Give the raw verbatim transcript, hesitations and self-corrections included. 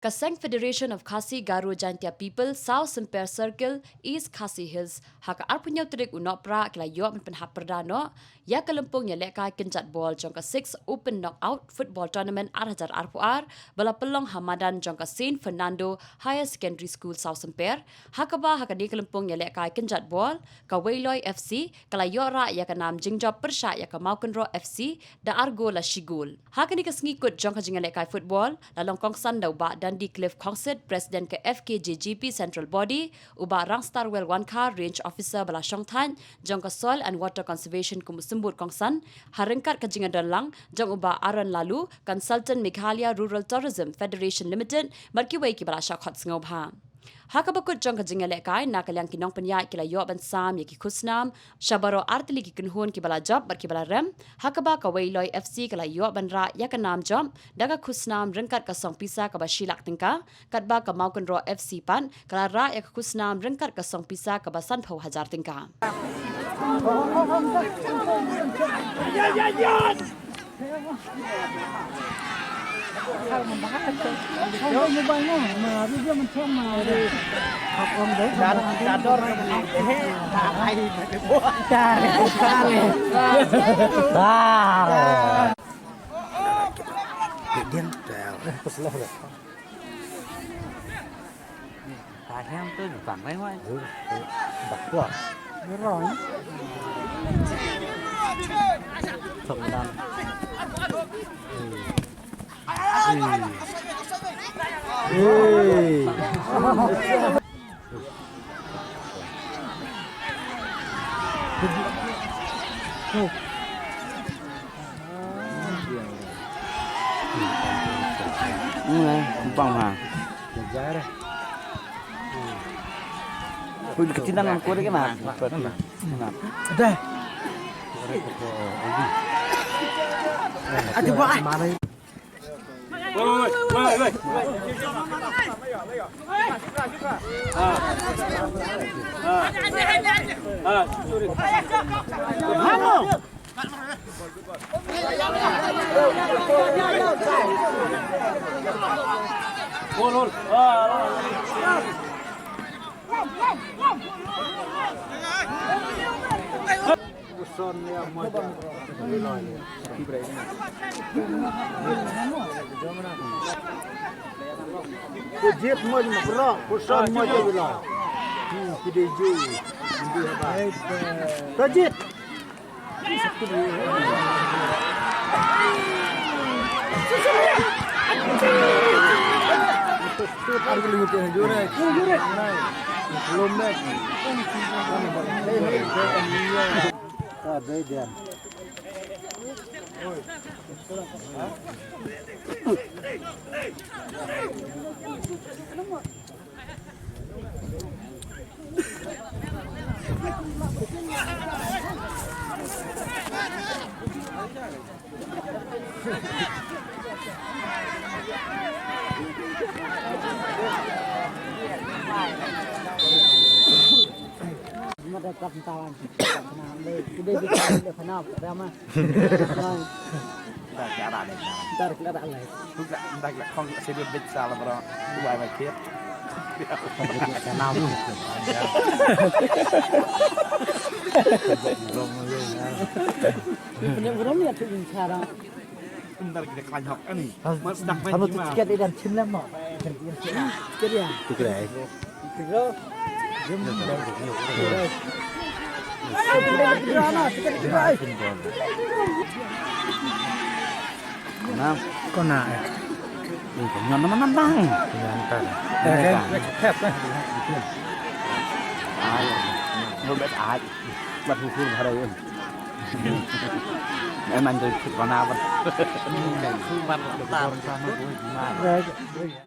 Ka Seng Federation of Khasi Garo Jaintia People, Sawsymper Circle, East Khasi Hills, ha ka arphew hynñiew tarik u Nohprah ki la ïoh ban pynhap pyrda noh ïa ka lympung ïalehkai kynjat bol jong ka Six Open Knockout Football Tournament ar hajar arphew ar ba la pynlong ha madan jong ka Saint Fernando Higher Secondary School Sawsymper, ha kaba ha kane ka lympung ïalehkai kynjat bol ka Weiloi F C ka la ïoh rah ïa ka nam jingjop pyrshah ïa ka Mawkynroh F C da ar gol la shi gol. Ha kane ka sngi kut jong ka jingïalehkai football la long kongsan da u Bah Dundee Cliff Khongsit, President ka F K J G P Central Body, u Bah Rangstarwell Wankhar, Range Officer ba la shongthait jong ka Soil and Water Conservation kum u symbud kongsan, ha ryngkat ka jingïadonlang jong u Bah Aaron Laloo, Consultant Meghalaya Rural Tourism Federation Limited, bad kiwei kiba la shah khot sngewbha. Ha kaba kut jong ka jingïalehkai, na ka liang ki nongpynïaid ki la ïoh ban sam ïa ki khusnam sha baroh ar tylli ki kynhun kiba la jop bad kiba la rem, ha kaba ka Weiloi F C ka la ïoh ban rah ïa ka nam jop da ka khusnam ryngkat ka song pisa kaba shi lak tyngka, katba ka Mawkynroh F C pat ka la rah ïa ka khusnam ryngkat ka song pisa kaba sanphew hajar tyngka. Dah. Ada buat. Ko jied mo, bro, ko son mo, bro. Hmm, ki dei ju. Ko jied. Nam. Ko na, eh. Ni ko nyon nama nambang. Nyon ta. Eh, eh, eh, eh. Ai. Lo bet ai. Bat hu hu haro. Eh, man tu ko na bat. Hu bat ta.